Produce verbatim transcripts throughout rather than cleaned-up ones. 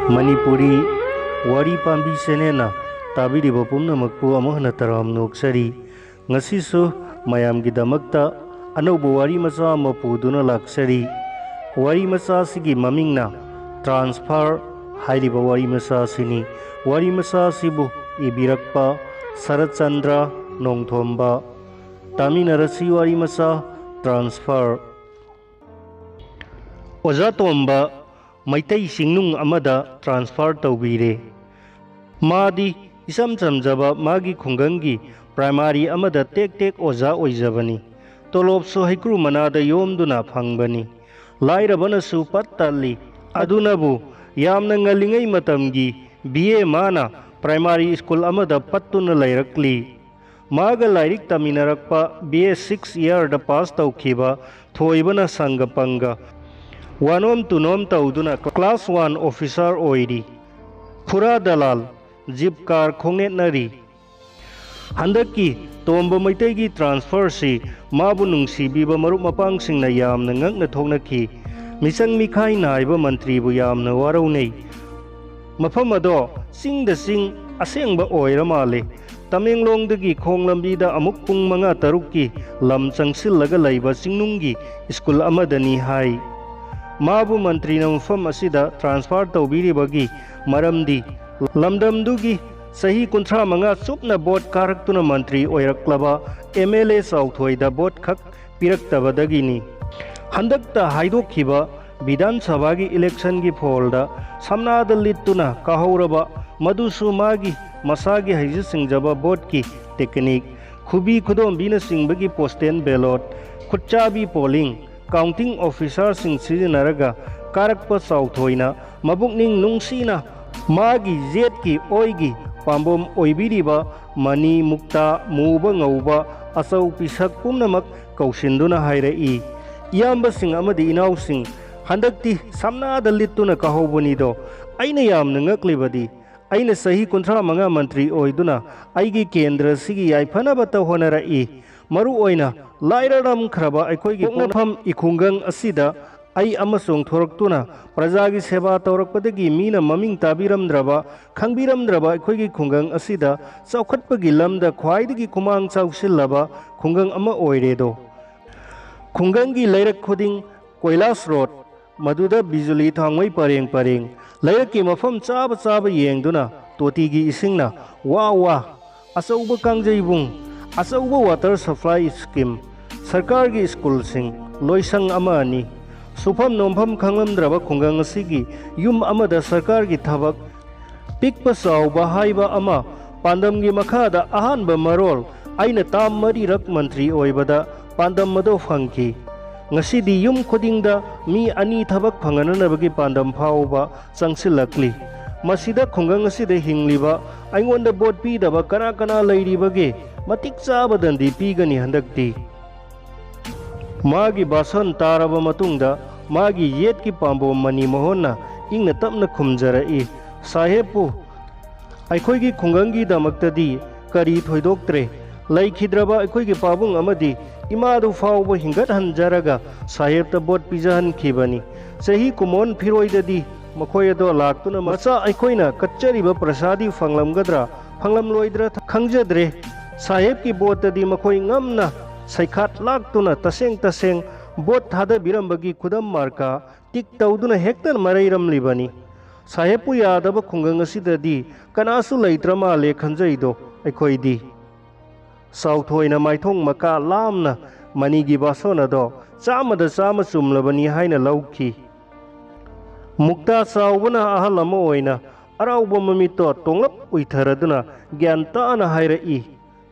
ꯃꯅꯤꯄꯨꯔꯤ ꯋꯥꯔꯤ ꯄꯥꯝꯕꯤ ꯆꯦꯅꯦꯜꯅ ꯇꯥꯕꯤꯔꯤꯕ ꯄꯨꯝꯅꯃꯛꯄꯨ ꯑꯃꯨꯛ ꯍꯟꯅ ꯇꯔꯥꯝꯅ ꯑꯣꯛꯆꯔꯤ꯫ ꯉꯁꯤꯁꯨ ꯃꯌꯥꯝꯒꯤꯗꯃꯛꯇ ꯑꯅꯧꯕ ꯋꯥꯔꯤ ꯃꯆꯥ ꯑꯃ ꯄꯨꯗꯨꯅ ꯂꯥꯛꯆꯔꯤ꯫ ꯋꯥꯔꯤ ꯃꯆꯥ ꯑꯁꯤꯒꯤ ꯃꯃꯤꯡꯅ ꯇ꯭ꯔꯥꯟꯁꯐꯔ ꯍꯥꯏꯔꯤꯕ ꯋꯥꯔꯤ ꯃꯆꯥ ꯑꯁꯤꯅꯤ꯫ ꯋꯥꯔꯤ ꯃꯆꯥ ꯑꯁꯤꯕꯨ ꯏꯕꯤꯔꯛꯄ ꯁꯔꯠꯆꯟꯗ꯭ꯔ ꯅꯣꯡꯊꯣꯝꯕ꯫ ꯇꯥꯃꯤꯟꯅꯔꯁꯤ ꯋꯥꯔꯤ ꯃꯆꯥ ꯇ꯭ꯔꯥꯟꯁꯐꯔ꯫ ꯑꯣꯖꯥ ꯇꯣꯝꯕ ꯃꯩꯇꯩ ꯆꯤꯡꯅꯨꯡ ꯑꯃꯗ ꯇ꯭ꯔꯥꯟꯁꯐꯔ ꯇꯧꯕꯤꯔꯦ꯫ ꯃꯥꯗꯤ ꯏꯆꯝ ꯆꯝꯖꯕ ꯃꯥꯒꯤ ꯈꯨꯡꯒꯪꯒꯤ ꯄ꯭ꯔꯥꯏꯃꯥꯔꯤ ꯑꯃꯗ ꯇꯦꯛ ꯇꯦꯛ ꯑꯣꯖꯥ ꯑꯣꯏꯖꯕꯅꯤ꯫ ꯇꯣꯂꯣꯞꯁꯨ ꯍꯩꯀ꯭ꯔꯨ ꯃꯅꯥꯗ ꯌꯣꯝꯗꯨꯅ ꯐꯪꯕꯅꯤ꯫ ꯂꯥꯏꯔꯕꯅꯁꯨ ꯄꯠ ꯇꯜꯂꯤ꯫ ꯑꯗꯨꯅꯕꯨ ꯌꯥꯝꯅ ꯉꯜꯂꯤꯉꯩ ꯃꯇꯝꯒꯤ ꯕꯤ ꯑꯦ ꯃꯥꯅ ꯄ꯭ꯔꯥꯏꯃꯥꯔꯤ ꯁ꯭ꯀꯨꯜ ꯑꯃꯗ ꯄꯠꯇꯨꯅ ꯂꯩꯔꯛꯂꯤ꯫ ꯃꯥꯒ ꯂꯥꯏꯔꯤꯛ ꯇꯝꯃꯤꯟꯅꯔꯛꯄ ꯕꯤ ꯑꯦ ꯁꯤꯛꯁ ꯏꯌꯥꯔꯗ ꯄꯥꯁ ꯇꯧꯈꯤꯕ ꯊꯣꯏꯕꯅ ꯁꯪꯒ ꯄꯪꯒ ꯋꯥꯅꯣꯝ ꯇꯨꯅꯣꯝ ꯇꯧꯗꯨꯅ ꯀ꯭ꯂꯥꯁ ꯋꯥꯟ ꯑꯣꯐꯤꯁꯥꯔ ꯑꯣꯏꯔꯤ꯫ ꯈꯨꯔꯥ ꯗꯂꯥꯜ ꯖꯤꯞ ꯀꯥꯔ ꯈꯣꯡꯅꯦꯠꯅꯔꯤ꯫ ꯍꯟꯗꯛꯀꯤ ꯇꯣꯝꯕ ꯃꯩꯇꯩꯒꯤ ꯇ꯭ꯔꯥꯟꯁꯐꯔꯁꯤ ꯃꯥꯕꯨ ꯅꯨꯡꯁꯤꯕꯤꯕ ꯃꯔꯨꯞ ꯃꯄꯥꯡꯁꯤꯡꯅ ꯌꯥꯝꯅ ꯉꯛꯅ ꯊꯣꯛꯅꯈꯤ꯫ ꯃꯤꯆꯪ ꯃꯤꯈꯥꯏ ꯅꯥꯏꯕ ꯃꯟꯇ꯭ꯔꯤꯕꯨ ꯌꯥꯝꯅ ꯋꯥꯔꯧꯅꯩ꯫ ꯃꯐꯝ ꯑꯗꯣ ꯆꯤꯡꯗ ꯆꯤꯡ ꯑꯁꯦꯡꯕ ꯑꯣꯏꯔ ꯃꯥꯜꯂꯦ꯫ ꯇꯃꯦꯡꯂꯣꯡꯗꯒꯤ ꯈꯣꯡ ꯂꯝꯕꯤꯗ ꯑꯃꯨꯛ ꯄꯨꯡ ꯃꯉꯥ ꯇꯔꯨꯛꯀꯤ ꯂꯝ ꯆꯪꯁꯤꯜꯂꯒ ꯂꯩꯕ ꯆꯤꯡꯅꯨꯡꯒꯤ ꯁ꯭ꯀꯨꯜ ꯑꯃꯗꯅꯤ ꯍꯥꯏ꯫ ꯃꯥꯕꯨ ꯃꯟꯇ꯭ꯔꯤꯅ ꯃꯐꯝ ꯑꯁꯤꯗ ꯇ꯭ꯔꯥꯟꯁꯐꯔ ꯇꯧꯕꯤꯔꯤꯕꯒꯤ ꯃꯔꯝꯗꯤ ꯂꯝꯗꯝꯗꯨꯒꯤ ꯆꯍꯤ ꯀꯨꯟꯊ꯭ꯔꯥ ꯃꯉꯥ ꯆꯨꯞꯅ vote ꯀꯥꯔꯛꯇꯨꯅ Mantri ꯑꯣꯏꯔꯛꯂꯕ M L A ꯆꯥꯎꯊꯣꯏꯗ vote ꯈꯛ ꯄꯤꯔꯛꯇꯕꯗꯒꯤꯅꯤ꯫ ꯍꯟꯗꯛꯇ ꯍꯥꯏꯗꯣꯛꯈꯤꯕ ꯕꯤꯙꯥꯟ ꯁꯚꯥꯒꯤ ꯏꯂꯦꯛꯁꯟꯒꯤ ꯐꯣꯜꯗ ꯁꯝꯅꯥꯗ ꯂꯤꯠꯇꯨꯅ ꯀꯥꯍꯧꯔꯕ, ꯃꯗꯨꯁꯨ ꯃꯥꯒꯤ ꯃꯁꯥꯒꯤ ꯍꯩꯖ ꯁꯤꯡꯖꯕ ꯚꯣꯠꯀꯤ ꯇꯦꯛꯅꯤꯛ, ꯈꯨꯕꯤ ꯈꯨꯗꯣꯝꯕꯤꯅꯆꯤꯡꯕꯒꯤ ꯄꯣꯁꯇꯦꯜ ꯕꯦꯂꯣꯠ, ꯈꯨꯠꯆꯥꯕꯤ ꯄꯣꯂꯤꯡ, ꯀꯥꯎꯟꯇꯤꯡ ꯑꯣꯐꯤꯁꯥꯔꯁꯤꯡ ꯁꯤꯖꯤꯟꯅꯔꯒ ꯀꯥꯔꯛꯄ ꯆꯥꯎꯊꯣꯏꯅ ꯃꯕꯨꯛꯅꯤꯡ ꯅꯨꯡꯁꯤꯅ ꯃꯥꯒꯤ ꯖꯦꯠꯀꯤ ꯑꯣꯏꯒꯤ ꯄꯥꯝꯕꯣꯝ ꯑꯣꯏꯕꯤꯔꯤꯕ ꯃꯅꯤ, ꯃꯨꯛꯇꯥ, ꯃꯨꯕ ꯉꯧꯕ, ꯑꯆꯧ ꯄꯤꯁꯛ ꯄꯨꯝꯅꯃꯛ ꯀꯧꯁꯤꯟꯗꯨꯅ ꯍꯥꯏꯔꯛꯏ, "ꯏꯌꯥꯝꯕꯁꯤꯡ ꯑꯃꯗꯤ ꯏꯅꯥꯎꯁꯤꯡ, ꯍꯟꯗꯛꯇꯤ ꯁꯝꯅꯥꯗ ꯂꯤꯠꯇꯨꯅ ꯀꯥꯍꯧꯕꯅꯤꯗꯣ꯫ ꯑꯩꯅ ꯌꯥꯝꯅ ꯉꯛꯂꯤꯕꯗꯤ, ꯑꯩꯅ ꯆꯍꯤ ꯀꯨꯟꯊ꯭ꯔꯥ ꯃꯉꯥ ꯃꯟꯇ꯭ꯔꯤ ꯑꯣꯏꯗꯨꯅ ꯑꯩꯒꯤ ꯀꯦꯟꯗ꯭ꯔꯁꯤꯒꯤ ꯌꯥꯏꯐꯅꯕꯇ ꯍꯣꯠꯅꯔꯛꯏ꯫ ꯃꯔꯨ ꯑꯣꯏꯅ ꯂꯥꯏꯔꯔꯝꯈ꯭ꯔꯕ ꯑꯩꯈꯣꯏꯒꯤ ꯄꯣꯛꯅꯐꯝ ꯏꯈꯨꯡꯒꯪ ꯑꯁꯤꯗ ꯑꯩ ꯑꯃ ꯆꯣꯡꯊꯣꯔꯛꯇꯨꯅ ꯄ꯭ꯔꯖꯥꯒꯤ ꯁꯦꯕꯥ ꯇꯧꯔꯛꯄꯗꯒꯤ ꯃꯤꯅ ꯃꯃꯤꯡ ꯇꯥꯕꯤꯔꯝꯗ꯭ꯔꯕ, ꯈꯪꯕꯤꯔꯝꯗ꯭ꯔꯕ ꯑꯩꯈꯣꯏꯒꯤ ꯈꯨꯡꯒꯪ ꯑꯁꯤꯗ ꯆꯥꯎꯈꯠꯄꯒꯤ ꯂꯝꯗ ꯈ꯭ꯋꯥꯏꯗꯒꯤ ꯈꯨꯃꯥꯡ ꯆꯥꯎꯁꯤꯜꯂꯕ ꯈꯨꯡꯒꯪ ꯑꯃ ꯑꯣꯏꯔꯦꯗꯣ꯫ ꯈꯨꯡꯒꯪꯒꯤ ꯂꯩꯔꯛ ꯈꯨꯗꯤꯡ ꯀꯣꯏꯂꯥꯁ ꯔꯣꯗ, ꯃꯗꯨꯗ ꯕꯤꯖꯨꯂꯤ ꯊꯥꯡꯃꯩ ꯄꯔꯦꯡ ꯄꯔꯦꯡ, ꯂꯩꯔꯛꯀꯤ ꯃꯐꯝ ꯆꯥꯕ ꯆꯥꯕ ꯌꯦꯡꯗꯨꯅ ꯇꯣꯇꯤꯒꯤ ꯏꯁꯤꯡꯅ ꯋꯥ ꯋꯥ, ꯑꯆꯧꯕ ꯀꯥꯡꯖꯩꯕꯨꯡ, ꯑꯆꯧꯕ ꯋꯥꯇꯔ ꯁꯄ꯭ꯂꯥꯏ ꯁ꯭ꯀꯤꯝ, ꯁꯔꯀꯥꯔꯒꯤ ꯁ꯭ꯀꯨꯜꯁꯤꯡ, ꯂꯣꯏꯁꯪ ꯑꯃ ꯑꯅꯤ, ꯁꯨꯐꯝ ꯅꯣꯝꯐꯝ ꯈꯪꯂꯝꯗ꯭ꯔꯕ ꯈꯨꯡꯒꯪ ꯑꯁꯤꯒꯤ ꯌꯨꯝ ꯑꯃꯗ ꯁꯔꯀꯥꯔꯒꯤ ꯊꯕꯛ, ꯄꯤꯛꯄ ꯆꯥꯎꯕ ꯍꯥꯏꯕ ꯑꯃ, ꯄꯥꯟꯗꯝꯒꯤ ꯃꯈꯥꯗ ꯑꯍꯥꯟꯕ ꯃꯔꯣꯜ, ꯑꯩꯅ ꯇꯥꯝ ꯃꯔꯤꯔꯛ ꯃꯟꯇ꯭ꯔꯤ ꯑꯣꯏꯕꯗ ꯄꯥꯟꯗꯝ ꯑꯗꯨ ꯐꯪꯈꯤ꯫ ꯉꯁꯤꯗꯤ ꯌꯨꯝ ꯈꯨꯗꯤꯡꯗ ꯃꯤ ꯑꯅꯤ ꯊꯕꯛ ꯐꯪꯍꯟꯅꯕꯒꯤ ꯄꯥꯟꯗꯝ ꯐꯥꯎꯕ ꯆꯪꯁꯤꯜꯂꯛꯂꯤ꯫ ꯃꯁꯤꯗ ꯈꯨꯡꯒꯪ ꯑꯁꯤꯗ ꯍꯤꯡꯂꯤꯕ ꯑꯩꯉꯣꯟꯗ ꯚꯣꯠ ꯄꯤꯗꯕ ꯀꯅꯥ ꯀꯅꯥ ꯂꯩꯔꯤꯕꯒꯦ? ꯃꯇꯤꯛ ꯆꯥꯕ ꯗꯟꯗꯤ ꯄꯤꯒꯅꯤ ꯍꯟꯗꯛꯇꯤ꯫ ꯃꯥꯒꯤ ꯚꯥꯁꯟ ꯇꯥꯔꯕ ꯃꯇꯨꯡꯗ ꯃꯥꯒꯤ ꯌꯦꯠꯀꯤ ꯄꯥꯝꯕꯣꯝ ꯃꯅꯤ ꯃꯣꯍꯟꯅ ꯏꯪꯅ ꯇꯞꯅ ꯈꯨꯝꯖꯔꯛꯏ, "ꯁꯥꯍꯦꯕꯄꯨ ꯑꯩꯈꯣꯏꯒꯤ ꯈꯨꯡꯒꯪꯒꯤꯗꯃꯛꯇꯗꯤ ꯀꯔꯤ ꯊꯣꯏꯗꯣꯛꯇ꯭ꯔꯦ꯫ ꯂꯩꯈꯤꯗ꯭ꯔꯕ ꯑꯩꯈꯣꯏꯒꯤ ꯄꯥꯕꯨꯡ ꯑꯃꯗꯤ ꯏꯃꯥꯗꯨ ꯐꯥꯎꯕ ꯍꯤꯡꯒꯠꯍꯟꯖꯔꯒ ꯁꯥꯍꯦꯕꯇ ꯚꯣꯠ ꯄꯤꯖꯍꯟꯈꯤꯕꯅꯤ꯫ ꯆꯍꯤ ꯀꯨꯟꯃꯥꯄꯟ ꯐꯤꯔꯣꯏꯗꯗꯤ ꯃꯈꯣꯏ ꯑꯗꯣ ꯂꯥꯛꯇꯨꯅ ꯃꯆꯥ ꯑꯩꯈꯣꯏꯅ ꯀꯠꯆꯔꯤꯕ ꯄ꯭ꯔꯁꯥꯗꯤ ꯐꯪꯂꯝꯒꯗ꯭ꯔꯥ, ꯐꯪꯂꯝꯂꯣꯏꯗ꯭ꯔꯥ ꯈꯪꯖꯗ꯭ꯔꯦ꯫ ꯁꯥꯍꯦꯕꯀꯤ ꯚꯣꯠꯇꯗꯤ ꯃꯈꯣꯏ ꯉꯝꯅ ꯁꯩꯈꯥꯠ ꯂꯥꯛꯇꯨꯅ ꯇꯁꯦꯡ ꯇꯁꯦꯡ ꯚꯣꯠ ꯊꯥꯗꯕꯤꯔꯝꯕꯒꯤ ꯈꯨꯗꯝ ꯃꯥꯔꯀꯥ ꯇꯤꯛ ꯇꯧꯗꯨꯅ ꯍꯦꯛꯇ ꯃꯔꯩꯔꯝꯂꯤꯕꯅꯤ꯫ ꯁꯥꯍꯦꯕꯄꯨ ꯌꯥꯗꯕ ꯈꯨꯡꯒꯪ ꯑꯁꯤꯗꯗꯤ ꯀꯅꯥꯁꯨ ꯂꯩꯇ꯭ꯔ ꯃꯥꯜꯂꯦ ꯈꯟꯖꯩꯗꯣ ꯑꯩꯈꯣꯏꯗꯤ꯫" ꯆꯥꯎꯊꯣꯏꯅ ꯃꯥꯏꯊꯣꯡ ꯃꯀꯥ ꯂꯥꯝꯅ ꯃꯅꯤꯒꯤ ꯚꯥꯁꯣꯟ ꯑꯗꯣ ꯆꯥꯝꯃꯗ ꯆꯥꯝꯃ ꯆꯨꯝꯂꯕꯅꯤ ꯍꯥꯏꯅ ꯂꯧꯈꯤ꯫ ꯃꯨꯛꯇꯥ ꯆꯥꯎꯕꯅ ꯑꯍꯜ ꯑꯃ ꯑꯣꯏꯅ ꯑꯔꯥꯎꯕ ꯃꯃꯤꯠꯇꯣ ꯇꯣꯡꯂꯞ ꯎꯏꯊꯔꯗꯨꯅ ꯒ꯭ꯌꯥꯟ ꯇꯥꯅ ꯍꯥꯏꯔꯛꯏ,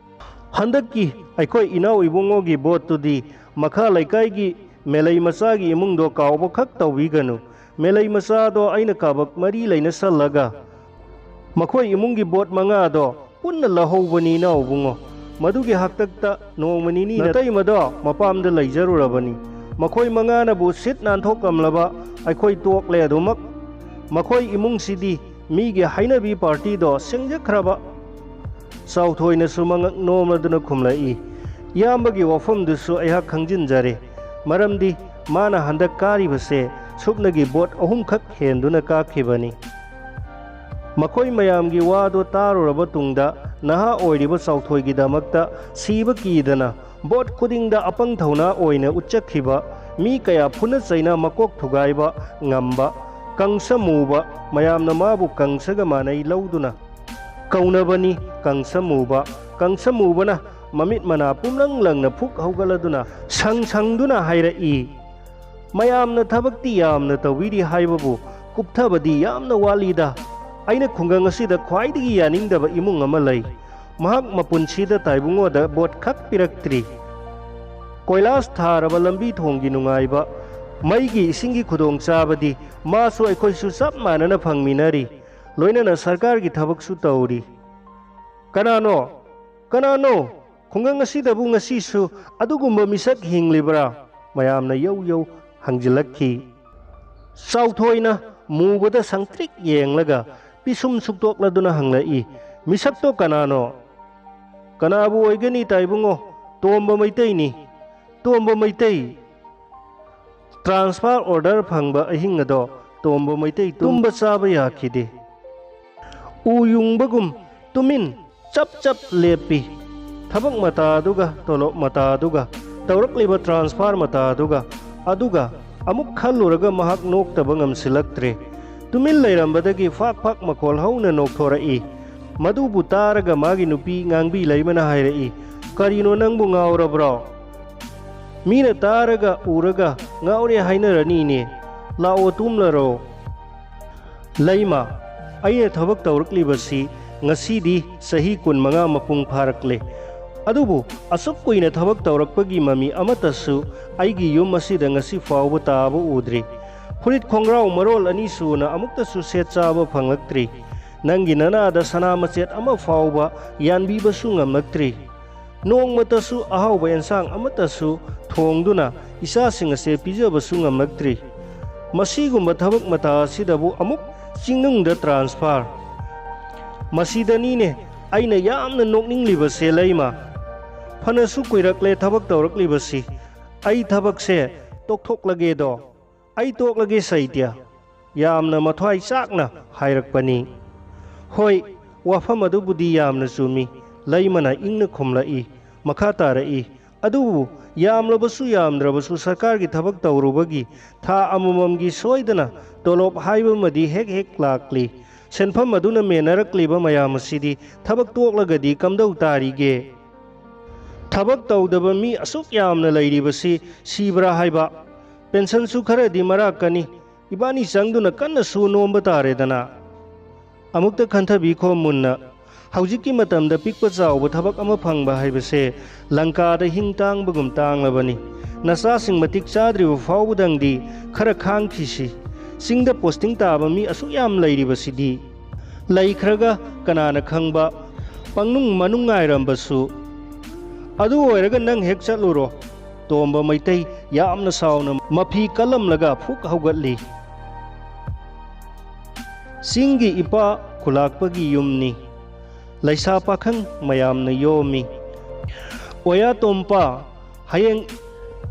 "ꯍꯟꯗꯛꯀꯤ ꯑꯩꯈꯣꯏ ꯏꯅꯥꯎ ꯏꯕꯨꯡꯉꯣꯒꯤ ꯚꯣꯠꯇꯨꯗꯤ ꯃꯈꯥ ꯂꯩꯀꯥꯏꯒꯤ ꯃꯦꯂꯩ ꯃꯆꯥꯒꯤ ꯏꯃꯨꯡꯗꯣ ꯀꯥꯎꯕ ꯈꯛ ꯇꯧꯕꯤꯒꯅꯨ꯫ ꯃꯦꯂꯩ ꯃꯆꯥꯗꯣ ꯑꯩꯅ ꯀꯥꯕꯛ ꯃꯔꯤ ꯂꯩꯅꯁꯜꯂꯒ ꯃꯈꯣꯏ ꯏꯃꯨꯡꯒꯤ ꯚꯣꯠ ꯃꯉꯥꯗꯣ ꯄꯨꯟꯅ ꯂꯧꯍꯧꯕꯅꯤ ꯏꯅꯥꯎ ꯏꯕꯨꯡꯉꯣ꯫ ꯃꯗꯨꯒꯤ ꯍꯥꯛꯇꯛꯇ ꯅꯣꯡꯃ ꯅꯤꯅꯤ ꯅꯇꯩꯃꯗꯣ ꯃꯄꯥꯝꯗ ꯂꯩꯖꯔꯨꯔꯕꯅꯤ꯫ ꯃꯈꯣꯏ ꯃꯉꯥꯅꯕꯨ ꯁꯤꯠ ꯅꯥꯟꯊꯣꯛꯂꯝꯂꯕ ꯑꯩꯈꯣꯏ ꯇꯣꯛꯂꯦ ꯑꯗꯨꯃꯛ꯫ ꯃꯈꯣꯏ ꯏꯃꯨꯡꯁꯤꯗꯤ ꯃꯤꯒꯤ ꯍꯩꯅꯕꯤ ꯄꯥꯔꯇꯤꯗꯣ ꯁꯦꯡꯖꯈ꯭ꯔꯕ꯫" ꯆꯥꯎꯊꯣꯏꯅꯁꯨ ꯃꯉꯛ ꯅꯣꯝꯂꯗꯨꯅ ꯈꯨꯝꯂꯛꯏ, "ꯏꯌꯥꯝꯕꯒꯤ ꯋꯥꯐꯝꯗꯨꯁꯨ ꯑꯩꯍꯥꯛ ꯈꯪꯖꯤꯟꯖꯔꯦ꯫ ꯃꯔꯝꯗꯤ ꯃꯥꯅ ꯍꯟꯗꯛ ꯀꯥꯔꯤꯕꯁꯦ ꯁꯨꯞꯅꯒꯤ ꯚꯣꯠ ꯑꯍꯨꯝꯈꯛ ꯍꯦꯟꯗꯨꯅ ꯀꯥꯈꯤꯕꯅꯤ꯫ ꯃꯈꯣꯏ ꯃꯌꯥꯝꯒꯤ ꯋꯥꯗꯣ ꯇꯥꯔꯨꯔꯕ ꯇꯨꯡꯗ ꯅꯍꯥ ꯑꯣꯏꯔꯤꯕ ꯆꯥꯎꯊꯣꯏꯒꯤꯗꯃꯛꯇ ꯁꯤꯕ ꯀꯤꯗꯅ ꯚꯣꯠ ꯈꯨꯗꯤꯡꯗ ꯑꯄꯪ ꯊꯧꯅꯥ ꯑꯣꯏꯅ ꯎꯠꯆꯈꯤꯕ ꯃꯤ ꯀꯌꯥ ꯐꯨꯅ ꯆꯩꯅ ꯃꯀꯣꯛ ꯊꯨꯒꯥꯏꯕ ꯉꯝꯕ ꯀꯪꯁ ꯃꯨꯕ, ꯃꯌꯥꯝꯅ ꯃꯥꯕꯨ ꯀꯪꯁꯒ ꯃꯥꯟꯅꯩ ꯂꯧꯗꯨꯅ ꯀꯧꯅꯕꯅꯤ ꯀꯪꯁ ꯃꯨꯕ꯫ ꯀꯪꯁ ꯃꯨꯕꯅ ꯃꯃꯤꯠ ꯃꯅꯥ ꯄꯨꯝꯂꯪ ꯂꯪꯅ ꯐꯨꯛ ꯍꯧꯒꯠꯂꯗꯨꯅ ꯁꯪ ꯁꯪꯗꯨꯅ ꯍꯥꯏꯔꯛꯏ, "ꯃꯌꯥꯝꯅ ꯊꯕꯛꯇꯤ ꯌꯥꯝꯅ ꯇꯧꯕꯤꯔꯤ ꯍꯥꯏꯕꯕꯨ ꯀꯨꯞꯊꯕꯗꯤ ꯌꯥꯝꯅ ꯋꯥꯠꯂꯤꯗ꯫ ꯑꯩꯅ ꯈꯨꯡꯒꯪ ꯑꯁꯤꯗ ꯈ꯭ꯋꯥꯏꯗꯒꯤ ꯌꯥꯅꯤꯡꯗꯕ ꯏꯃꯨꯡ ꯑꯃ ꯂꯩ꯫ ꯃꯍꯥꯛ ꯃꯄꯨꯟꯁꯤꯗ ꯇꯥꯏꯕꯨꯡꯉꯣꯗ ꯚꯣꯠ ꯈꯛ ꯄꯤꯔꯛꯇ꯭ꯔꯤ꯫ ꯀꯣꯏꯂꯥꯁ ꯊꯥꯔꯕ ꯂꯝꯕꯤ ꯊꯣꯡꯒꯤ ꯅꯨꯡꯉꯥꯏꯕ, ꯃꯩꯒꯤ ꯏꯁꯤꯡꯒꯤ ꯈꯨꯗꯣꯡꯆꯥꯕꯗꯤ ꯃꯥꯁꯨ ꯑꯩꯈꯣꯏꯁꯨ ꯆꯞ ꯃꯥꯟꯅꯅ ꯐꯪꯃꯤꯟꯅꯔꯤ꯫ ꯂꯣꯏꯅꯅ ꯁꯔꯀꯥꯔꯒꯤ ꯊꯕꯛꯁꯨ ꯇꯧꯔꯤ꯫" "ꯀꯅꯥꯅꯣ? ꯀꯅꯥꯅꯣ? ꯈꯨꯡꯒꯪ ꯑꯁꯤꯗꯕꯨ ꯉꯁꯤꯁꯨ ꯑꯗꯨꯒꯨꯝꯕ ꯃꯤꯁꯛ ꯍꯤꯡꯂꯤꯕ꯭ꯔꯥ?" ꯃꯌꯥꯝꯅ ꯌꯧ ꯌꯧ ꯍꯪꯖꯤꯜꯂꯛꯈꯤ꯫ ꯆꯥꯎꯊꯣꯏꯅ ꯃꯨꯕꯗ ꯁꯪꯇ꯭ꯔꯤꯛ ꯌꯦꯡꯂꯒ ꯄꯤꯁꯨꯝ ꯁꯨꯛꯇꯣꯛꯂꯗꯨꯅ ꯍꯪꯂꯛꯏ, "ꯃꯤꯁꯛꯇꯣ ꯀꯅꯥꯅꯣ?" "ꯀꯅꯥꯕꯨ ꯑꯣꯏꯒꯅꯤ ꯇꯥꯏꯕꯨꯡꯉꯣ? ꯇꯣꯝꯕ ꯃꯩꯇꯩꯅꯤ꯫" "ꯇꯣꯝꯕ ꯃꯩꯇꯩ?" ꯇ꯭ꯔꯥꯟꯁꯐꯔ ꯑꯣꯔꯗꯔ ꯐꯪꯕ ꯑꯍꯤꯡ ꯑꯗꯣ ꯇꯣꯝꯕ ꯃꯩꯇꯩ ꯇꯨꯝꯕ ꯆꯥꯕ ꯌꯥꯈꯤꯗꯦ꯫ ꯎ ꯌꯨꯡꯕꯒꯨꯝ ꯇꯨꯃꯤꯟ ꯆꯞ ꯆꯞ ꯂꯦꯞꯄꯤ꯫ ꯊꯕꯛ ꯃꯇꯥꯗꯨꯒ, ꯇꯣꯂꯣꯞ ꯃꯇꯥꯗꯨꯒ, ꯇꯧꯔꯛꯂꯤꯕ ꯇ꯭ꯔꯥꯟꯁꯐꯔ ꯃꯇꯥꯗꯨꯒ, ꯑꯗꯨꯒ ꯑꯃꯨꯛ ꯈꯜꯂꯨꯔꯒ ꯃꯍꯥꯛ ꯅꯣꯛꯇꯕ ꯉꯝꯁꯤꯜꯂꯛꯇ꯭ꯔꯦ꯫ ꯇꯨꯃꯤꯟ ꯂꯩꯔꯝꯕꯗꯒꯤ ꯐꯥꯛ ꯐꯥꯛ ꯃꯈꯣꯜ ꯍꯧꯅ ꯅꯣꯛꯊꯣꯔꯛꯏ꯫ ꯃꯗꯨꯕꯨ ꯇꯥꯔꯒ ꯃꯥꯒꯤ ꯅꯨꯄꯤ ꯉꯥꯡꯕꯤ ꯂꯩꯃꯅ ꯍꯥꯏꯔꯛꯏ, "ꯀꯔꯤꯅꯣ, ꯅꯪꯕꯨ ꯉꯥꯎꯔꯕ꯭ꯔꯣ? ꯃꯤꯅ ꯇꯥꯔꯒ ꯎꯔꯒ ꯉꯥꯎꯔꯦ ꯍꯥꯏꯅꯔꯅꯤꯅꯦ꯫ ꯂꯥꯛꯑꯣ, ꯇꯨꯝꯂꯔꯣ꯫" "ꯂꯩꯃ, ꯑꯩꯅ ꯊꯕꯛ ꯇꯧꯔꯛꯂꯤꯕꯁꯤ ꯉꯁꯤꯗꯤ ꯆꯍꯤ ꯀꯨꯟꯃꯉꯥ ꯃꯄꯨꯡ ꯐꯥꯔꯛꯂꯦ꯫ ꯑꯗꯨꯕꯨ ꯑꯁꯨꯛ ꯀꯨꯏꯅ ꯊꯕꯛ ꯇꯧꯔꯛꯄꯒꯤ ꯃꯃꯤ ꯑꯃꯠꯇꯁꯨ ꯑꯩꯒꯤ ꯌꯨꯝ ꯑꯁꯤꯗ ꯉꯁꯤ ꯐꯥꯎꯕ ꯇꯥꯕ ꯎꯗ꯭ꯔꯤ꯫ ꯐꯨꯔꯤꯠ ꯈꯣꯡꯒ꯭ꯔꯥꯎ ꯃꯔꯣꯜ ꯑꯅꯤ ꯁꯨꯅ ꯑꯃꯨꯛꯇꯁꯨ ꯁꯦꯠ ꯆꯥꯕ ꯐꯪꯂꯛꯇ꯭ꯔꯤ꯫ ꯅꯪꯒꯤ ꯅꯅꯥꯗ ꯁꯅꯥ ꯃꯆꯦꯠ ꯑꯃ ꯐꯥꯎꯕ ꯌꯥꯟꯕꯤꯕꯁꯨ ꯉꯝꯂꯛꯇ꯭ꯔꯤ꯫ ꯅꯣꯡꯃꯇꯁꯨ ꯑꯍꯥꯎꯕ ꯑꯦꯟꯁꯥꯡ ꯑꯃꯠꯇꯁꯨ ꯊꯣꯡꯗꯨꯅ ꯏꯆꯥꯁꯤꯡ ꯑꯁꯦ ꯄꯤꯖꯕꯁꯨ ꯉꯝꯂꯛꯇ꯭ꯔꯤ꯫ ꯃꯁꯤꯒꯨꯝꯕ ꯊꯕꯛ ꯃꯇꯥ ꯑꯁꯤꯗꯕꯨ ꯑꯃꯨꯛ ꯆꯤꯡꯅꯨꯡꯗ ꯇ꯭ꯔꯥꯟꯁꯐꯔ꯫ ꯃꯁꯤꯗꯅꯤꯅꯦ ꯑꯩꯅ ꯌꯥꯝꯅ ꯅꯣꯛꯅꯤꯡꯂꯤꯕꯁꯦ, ꯂꯩꯃ꯫ ꯐꯅꯁꯨ ꯀꯨꯏꯔꯛꯂꯦ ꯊꯕꯛ ꯇꯧꯔꯛꯂꯤꯕꯁꯤ꯫ ꯑꯩ ꯊꯕꯛꯁꯦ ꯇꯣꯛꯊꯣꯛꯂꯒꯦꯗꯣ? ꯑꯩ ꯇꯣꯛꯂꯒꯦ ꯁꯩꯇ꯭ꯌ, ꯌꯥꯝꯅ ꯃꯊ꯭ꯋꯥꯏ ꯆꯥꯛꯅ ꯍꯥꯏꯔꯛꯄꯅꯤ꯫ ꯍꯣꯏ, ꯋꯥꯐꯝ ꯑꯗꯨꯕꯨꯗꯤ ꯌꯥꯝꯅ ꯆꯨꯝꯃꯤ, ꯂꯩꯃꯅ ꯏꯪꯅ ꯈꯨꯝꯂꯛꯏ꯫ ꯃꯈꯥ ꯇꯥꯔꯛꯏ, ꯑꯗꯨꯕꯨ ꯌꯥꯝꯂꯕꯁꯨ ꯌꯥꯝꯗ꯭ꯔꯕꯁꯨ ꯁꯔꯀꯥꯔꯒꯤ ꯊꯕꯛ ꯇꯧꯔꯨꯕꯒꯤ ꯊꯥ ꯑꯃꯃꯝꯒꯤ ꯁꯣꯏꯗꯅ ꯇꯣꯂꯣꯞ ꯍꯥꯏꯕꯃꯗꯤ ꯍꯦꯛ ꯍꯦꯛ ꯂꯥꯛꯂꯤ꯫ ꯁꯦꯟꯐꯝ ꯑꯗꯨꯅ ꯃꯦꯟꯅꯔꯛꯂꯤꯕ ꯃꯌꯥꯝ ꯑꯁꯤꯗꯤ ꯊꯕꯛ ꯇꯣꯛꯂꯒꯗꯤ ꯀꯝꯗꯧ ꯇꯥꯔꯤꯒꯦ? ꯊꯕꯛ ꯇꯧꯗꯕ ꯃꯤ ꯑꯁꯨꯛ ꯌꯥꯝꯅ ꯂꯩꯔꯤꯕꯁꯤ ꯁꯤꯕ꯭ꯔꯥ ꯍꯥꯏꯕ? ꯄꯦꯟꯁꯟꯁꯨ ꯈꯔꯗꯤ ꯃꯔꯥꯛꯀꯅꯤ꯫ ꯏꯕꯥꯅꯤ ꯆꯪꯗꯨꯅ ꯀꯟꯅ ꯁꯨ ꯅꯣꯝꯕ ꯇꯥꯔꯦꯗꯅ꯫ ꯑꯃꯨꯛꯇ ꯈꯟꯊꯕꯤꯈꯣ ꯃꯨꯟꯅ꯫ ꯍꯧꯖꯤꯛꯀꯤ ꯃꯇꯝꯗ ꯄꯤꯛꯄ ꯆꯥꯎꯕ ꯊꯕꯛ ꯑꯃ ꯐꯪꯕ ꯍꯥꯏꯕꯁꯦ ꯂꯪꯀꯥꯗ ꯍꯤꯡ ꯇꯥꯡꯕꯒꯨꯝ ꯇꯥꯡꯂꯕꯅꯤ꯫ ꯅꯆꯥꯁꯤꯡ ꯃꯇꯤꯛ ꯆꯥꯗ꯭ꯔꯤꯕ ꯐꯥꯎꯕꯗꯪꯗꯤ ꯈꯔ ꯈꯥꯡꯈꯤꯁꯤ꯫ ꯆꯤꯡꯗ ꯄꯣꯁꯇꯤꯡ ꯇꯥꯕ ꯃꯤ ꯑꯁꯨꯛ ꯌꯥꯝ ꯂꯩꯔꯤꯕꯁꯤꯗꯤ꯫ ꯂꯩꯈ꯭ꯔꯒ ꯀꯅꯥꯅ ꯈꯪꯕ, ꯄꯪꯅꯨꯡ ꯃꯅꯨꯡ ꯉꯥꯏꯔꯝꯕꯁꯨ꯫ ꯑꯗꯨ ꯑꯣꯏꯔꯒ ꯅꯪ ꯍꯦꯛ ꯆꯠꯂꯨꯔꯣ꯫ ꯇꯣꯝꯕ ꯃꯩꯇꯩ ꯌꯥꯝꯅ ꯁꯥꯎꯅ ꯃꯐꯤ ꯀꯜꯂꯝꯂꯒ ꯐꯨꯛ ꯍꯧꯒꯠꯂꯤ꯫ ꯆꯤꯡꯒꯤ ꯏꯄꯥ ꯈꯨꯂꯥꯛꯄꯒꯤ ꯌꯨꯝꯅꯤ꯫ ꯂꯩꯁꯥ ꯄꯥꯈꯪ ꯃꯌꯥꯝꯅ ꯌꯣꯝꯃꯤ꯫ ꯑꯣꯌꯥ ꯇꯣꯝꯄꯥ, ꯍꯌꯦꯡ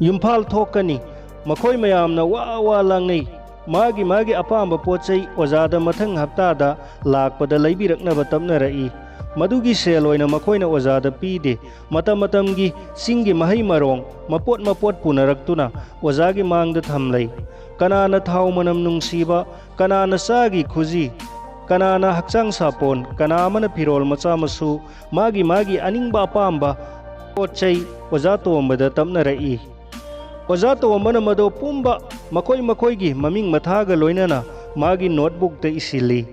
ꯏꯝꯐꯥꯜ ꯊꯣꯛꯀꯅꯤ꯫ ꯃꯈꯣꯏ ꯃꯌꯥꯝꯅ ꯋꯥ ꯋꯥ ꯂꯥꯡꯅꯩ꯫ ꯃꯥꯒꯤ ꯃꯥꯒꯤ ꯑꯄꯥꯝꯕ ꯄꯣꯠ ꯆꯩ ꯑꯣꯖꯥꯗ ꯃꯊꯪ ꯍꯞꯇꯥꯗ ꯂꯥꯛꯄꯗ ꯂꯩꯕꯤꯔꯛꯅꯕ ꯇꯞꯅꯔꯛꯏ꯫ ꯃꯗꯨꯒꯤ ꯁꯦꯜ ꯑꯣꯏꯅ ꯃꯈꯣꯏꯅ ꯑꯣꯖꯥꯗ ꯄꯤꯗꯦ꯫ ꯃꯇꯝ ꯃꯇꯝꯒꯤ ꯆꯤꯡꯒꯤ ꯃꯍꯩ ꯃꯔꯣꯡ ꯃꯄꯣꯠ ꯃꯄꯣꯠ ꯄꯨꯅꯔꯛꯇꯨꯅ ꯑꯣꯖꯥꯒꯤ ꯃꯥꯡꯗ ꯊꯝꯂꯩ꯫ ꯀꯅꯥꯅ ꯊꯥꯎ ꯃꯅꯝ ꯅꯨꯡꯁꯤꯕ, ꯀꯅꯥꯅ ꯆꯥꯒꯤ ꯈꯨꯖꯤ, ꯀꯅꯥꯅ ꯍꯛꯆꯥꯡ ꯁꯥꯄꯣꯟ, ꯀꯅꯥ ꯑꯃꯅ ꯐꯤꯔꯣꯜ ꯃꯆꯥ ꯃꯁꯨ, ꯃꯥꯒꯤ ꯃꯥꯒꯤ ꯑꯅꯤꯡꯕ ꯑꯄꯥꯝꯕ ꯄꯣꯠ ꯆꯩ ꯑꯣꯖꯥ ꯇꯣꯝꯕꯗ ꯇꯞꯅꯔꯛꯏ꯫ ꯑꯣꯖꯥ ꯇꯣꯝꯕꯅ ꯃꯗꯣ ꯄꯨꯝꯕ ꯃꯈꯣꯏ ꯃꯈꯣꯏꯒꯤ ꯃꯃꯤꯡ ꯃꯊꯥꯒ ꯂꯣꯏꯅꯅ ꯃꯥꯒꯤ ꯅꯣꯠꯕꯨꯛꯇ ꯏꯁꯤꯜꯂꯤ꯫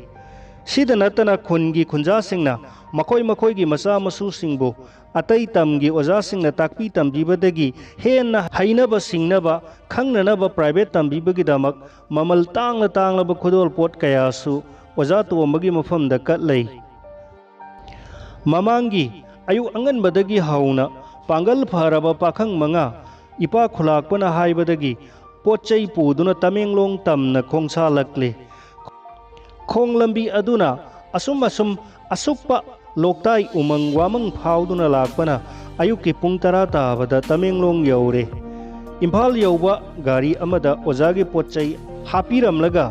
ꯁꯤꯗ ꯅꯠꯇꯅ ꯈꯨꯟꯒꯤ ꯈꯨꯟꯖꯥꯁꯤꯡꯅ ꯃꯈꯣꯏ ꯃꯈꯣꯏꯒꯤ ꯃꯆꯥ ꯃꯁꯨꯁꯤꯡꯕꯨ ꯑꯇꯩ ꯇꯝꯒꯤ ꯑꯣꯖꯥꯁꯤꯡꯅ ꯇꯥꯛꯄꯤ ꯇꯝꯕꯤꯕꯗꯒꯤ ꯍꯦꯟꯅ ꯍꯩꯅꯕ ꯁꯤꯡꯅꯕ ꯈꯪꯅꯅꯕ ꯄ꯭ꯔꯥꯏꯚꯦꯠ ꯇꯝꯕꯤꯕꯒꯤꯗꯃꯛ ꯃꯃꯜ ꯇꯥꯡꯅ ꯇꯥꯡꯂꯕ ꯈꯨꯗꯣꯜꯄꯣꯠ ꯀꯌꯥꯁꯨ ꯑꯣꯖꯥ ꯇꯣꯝꯕꯒꯤ ꯃꯐꯝꯗ ꯀꯠꯂꯩ꯫ ꯃꯃꯥꯡꯒꯤ ꯑꯌꯨꯛ ꯑꯉꯟꯕꯗꯒꯤ ꯍꯧꯅ ꯄꯥꯡꯒꯜ ꯐꯔꯕ ꯄꯥꯈꯪ ꯃꯉꯥ ꯏꯄꯥ ꯈꯨꯂꯥꯛꯄꯅ ꯍꯥꯏꯕꯗꯒꯤ ꯄꯣꯠ ꯆꯩ ꯄꯨꯗꯨꯅ ꯇꯃꯦꯡꯂꯣꯡ ꯇꯝꯅ ꯈꯣꯡꯁꯥꯜꯂꯛꯂꯤ꯫ ꯈꯣꯡ ꯂꯝꯕꯤ ꯑꯗꯨꯅ ꯑꯁꯨꯝ ꯑꯁꯨꯝ ꯑꯁꯨꯛꯄ ꯂꯣꯛꯇꯥꯏ ꯎꯃꯪ ꯋꯥꯃꯪ ꯐꯥꯎꯗꯨꯅ ꯂꯥꯛꯄꯅ ꯑꯌꯨꯛꯀꯤ ꯄꯨꯡ ꯇꯔꯥ ꯇꯥꯕꯗ ꯇꯃꯦꯡꯂꯣꯡ ꯌꯧꯔꯦ꯫ ꯏꯝꯐꯥꯜ ꯌꯧꯕ ꯒꯥꯔꯤ ꯑꯃꯗ ꯑꯣꯖꯥꯒꯤ ꯄꯣꯠ ꯆꯩ ꯍꯥꯞꯄꯤꯔꯝꯂꯒ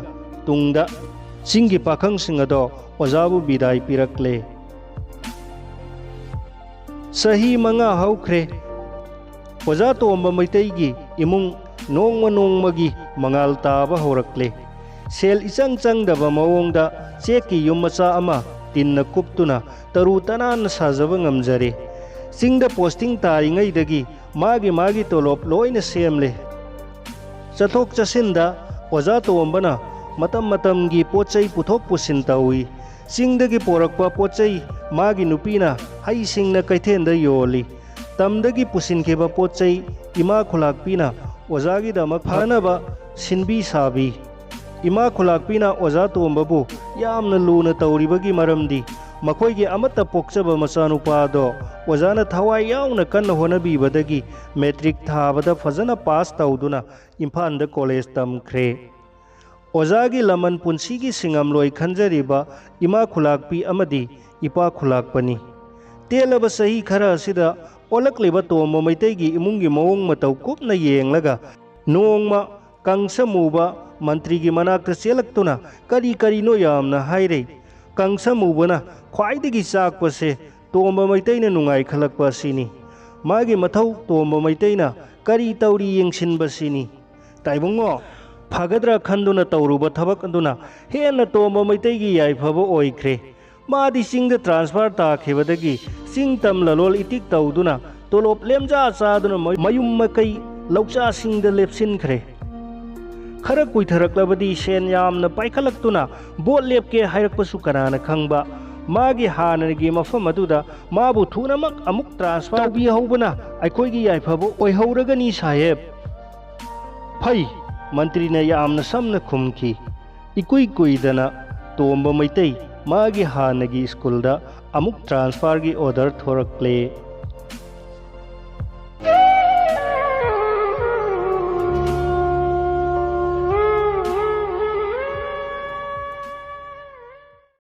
ꯇꯨꯡꯗ ꯆꯤꯡꯒꯤ ꯄꯥꯈꯪꯁꯤꯡ ꯑꯗꯣ ꯑꯣꯖꯥꯕꯨ ꯕꯤꯗꯥꯏ ꯄꯤꯔꯛꯂꯦ꯫ ꯆꯍꯤ ꯃꯉꯥ ꯍꯧꯈ꯭ꯔꯦ꯫ ꯑꯣꯖꯥ ꯇꯣꯝꯕ ꯃꯩꯇꯩꯒꯤ ꯏꯃꯨꯡ ꯅꯣꯡꯃ ꯅꯣꯡꯃꯒꯤ ꯃꯉꯥꯜ ꯇꯥꯕ ꯍꯧꯔꯛꯂꯦ꯫ ꯁꯦꯜ ꯏꯆꯪ ꯆꯪꯗꯕ ꯃꯑꯣꯡꯗ ꯆꯦꯛꯀꯤ ꯌꯨꯝ ꯃꯆꯥ ꯑꯃ ꯇꯤꯟꯅ ꯀꯨꯞꯇꯨꯅ ꯇꯔꯨ ꯇꯅꯥꯟꯅ ꯁꯥꯖꯕ ꯉꯝꯖꯔꯦ꯫ ꯆꯤꯡꯗ ꯄꯣꯁꯇꯤꯡ ꯇꯥꯔꯤꯉꯩꯗꯒꯤ ꯃꯥꯒꯤ ꯃꯥꯒꯤ ꯇꯣꯂꯣꯞ ꯂꯣꯏꯅ ꯁꯦꯝꯂꯦ꯫ ꯆꯠꯊꯣꯛ ꯆꯠꯁꯤꯟꯗ ꯑꯣꯖꯥ ꯇꯣꯝꯕꯅ ꯃꯇꯝ ꯃꯇꯝꯒꯤ ꯄꯣꯠ ꯆꯩ ꯄꯨꯊꯣꯛ ꯄꯨꯁꯤꯟ ꯇꯧꯏ꯫ ꯆꯤꯡꯗꯒꯤ ꯄꯣꯔꯛꯄ ꯄꯣꯠ ꯆꯩ ꯃꯥꯒꯤ ꯅꯨꯄꯤꯅ ꯍꯩꯁꯤꯡꯅ ꯀꯩꯊꯦꯜꯗ ꯌꯣꯜꯂꯤ꯫ ꯇꯝꯗꯒꯤ ꯄꯨꯁꯤꯟꯈꯤꯕ ꯄꯣꯠ ꯆꯩ ꯏꯃꯥ ꯈꯨꯂꯥꯛꯄꯤꯅ ꯑꯣꯖꯥꯒꯤꯗꯃꯛ ꯐꯅꯕ ꯁꯤꯟꯕꯤ ꯁꯥꯕꯤ꯫ ꯏꯃꯥ ꯈꯨꯂꯥꯛꯄꯤꯅ ꯑꯣꯖꯥ ꯇꯣꯝꯕꯕꯨ ꯌꯥꯝꯅ ꯂꯨꯅ ꯇꯧꯔꯤꯕꯒꯤ ꯃꯔꯝꯗꯤ ꯃꯈꯣꯏꯒꯤ ꯑꯃꯠꯇ ꯄꯣꯛꯆꯕ ꯃꯆꯥꯅꯨꯄꯥꯗꯣ ꯑꯣꯖꯥꯅ ꯊꯋꯥꯏ ꯌꯥꯎꯅ ꯀꯟꯅ ꯍꯣꯠꯅꯕꯤꯕꯗꯒꯤ ꯃꯦꯇ꯭ꯔꯤꯛ ꯊꯥꯕꯗ ꯐꯖꯅ ꯄꯥꯁ ꯇꯧꯗꯨꯅ ꯏꯝꯐꯥꯜꯗ ꯀꯣꯂꯦꯖ ꯇꯝꯈ꯭ꯔꯦ꯫ ꯑꯣꯖꯥꯒꯤ ꯂꯃꯟ ꯄꯨꯟꯁꯤꯒꯤ ꯁꯤꯡꯉꯝꯂꯣꯏ ꯈꯟꯖꯔꯤꯕ ꯏꯃꯥ ꯈꯨꯂꯥꯛꯄꯤ ꯑꯃꯗꯤ ꯏꯄꯥ ꯈꯨꯂꯥꯛꯄꯅꯤ꯫ ꯇꯦꯜꯂꯕ ꯆꯍꯤ ꯈꯔ ꯑꯁꯤꯗ ꯑꯣꯜꯂꯛꯂꯤꯕ ꯇꯣꯝꯕ ꯃꯩꯇꯩꯒꯤ ꯏꯃꯨꯡꯒꯤ ꯃꯑꯣꯡ ꯃꯇꯧ ꯀꯨꯞꯅ ꯌꯦꯡꯂꯒ ꯅꯣꯡꯃ ꯀꯪꯁꯃꯨꯕ ꯃꯟꯇ꯭ꯔꯤꯒꯤ ꯃꯅꯥꯛꯇ ꯆꯦꯜꯂꯛꯇꯨꯅ ꯀꯔꯤ ꯀꯔꯤꯅꯣ ꯌꯥꯝꯅ ꯍꯥꯏꯔꯩ꯫ ꯀꯪꯁꯃꯨꯕꯅ ꯈ꯭ꯋꯥꯏꯗꯒꯤ ꯆꯥꯛꯄꯁꯦ ꯇꯣꯝꯕ ꯃꯩꯇꯩꯅ ꯅꯨꯡꯉꯥꯏꯈꯠꯂꯛꯄ ꯑꯁꯤꯅꯤ꯫ ꯃꯥꯒꯤ ꯃꯊꯧ ꯇꯣꯝꯕ ꯃꯩꯇꯩꯅ ꯀꯔꯤ ꯇꯧꯔꯤ ꯌꯦꯡꯁꯤꯟꯕꯁꯤꯅꯤ꯫ ꯇꯥꯏꯕꯨꯡꯉꯣ, ꯐꯒꯗ꯭ꯔꯥ ꯈꯟꯗꯨꯅ ꯇꯧꯔꯨꯕ ꯊꯕꯛ ꯑꯗꯨꯅ ꯍꯦꯟꯅ ꯇꯣꯝꯕ ꯃꯩꯇꯩꯒꯤ ꯌꯥꯏꯐꯕ ꯑꯣꯏꯈ꯭ꯔꯦ꯫ ꯃꯥꯗꯤ ꯆꯤꯡꯗ ꯇ꯭ꯔꯥꯟꯁꯐꯔ ꯇꯥꯈꯤꯕꯗꯒꯤ ꯆꯤꯡ ꯇꯝ ꯂꯂꯣꯜ ꯏꯇꯤꯛ ꯇꯧꯗꯨꯅ ꯇꯣꯂꯣꯞ ꯂꯦꯝꯖꯥ ꯆꯥꯗꯨꯅ ꯃ-, ꯃꯌꯨꯝ ꯃꯀꯩ ꯂꯧꯆꯥꯁꯤꯡꯗ ꯂꯦꯞꯁꯤꯟꯈ꯭ꯔꯦ꯫ ꯈꯔ ꯀꯨꯏꯊꯔꯛꯂꯕꯗꯤ ꯁꯦꯟ ꯌꯥꯝꯅ ꯄꯥꯏꯈꯠꯂꯛꯇꯨꯅ ꯚꯣꯠ ꯂꯦꯞꯀꯦ ꯍꯥꯏꯔꯛꯄꯁꯨ ꯀꯅꯥꯅ ꯈꯪꯕ꯫ ꯃꯥꯒꯤ ꯍꯥꯟꯅꯒꯤ ꯃꯐꯝ ꯑꯗꯨꯗ ꯃꯥꯕꯨ ꯊꯨꯅꯃꯛ ꯑꯃꯨꯛ ꯇ꯭ꯔꯥꯟꯁꯐꯔ ꯇꯧꯕꯤꯍꯧꯕꯅ ꯑꯩꯈꯣꯏꯒꯤ ꯌꯥꯏꯐꯕ ꯑꯣꯏꯍꯧꯔꯒꯅꯤ ꯁꯥꯍꯦꯕ꯫ ꯐꯩ, ꯃꯟꯇ꯭ꯔꯤꯅ ꯌꯥꯝꯅ ꯁꯝꯅ ꯈꯨꯝꯈꯤ꯫ ꯏꯀꯨꯏ ꯀꯨꯏꯗꯅ ꯇꯣꯝꯕ ꯃꯩꯇꯩ ꯃꯥꯒꯤ ꯍꯥꯟꯅꯒꯤ ꯁ꯭ꯀꯨꯜꯗ ꯑꯃꯨꯛ ꯇ꯭ꯔꯥꯟꯁꯐꯔꯒꯤ ꯑꯣꯔꯗꯔ ꯊꯣꯔꯛꯂꯦ꯫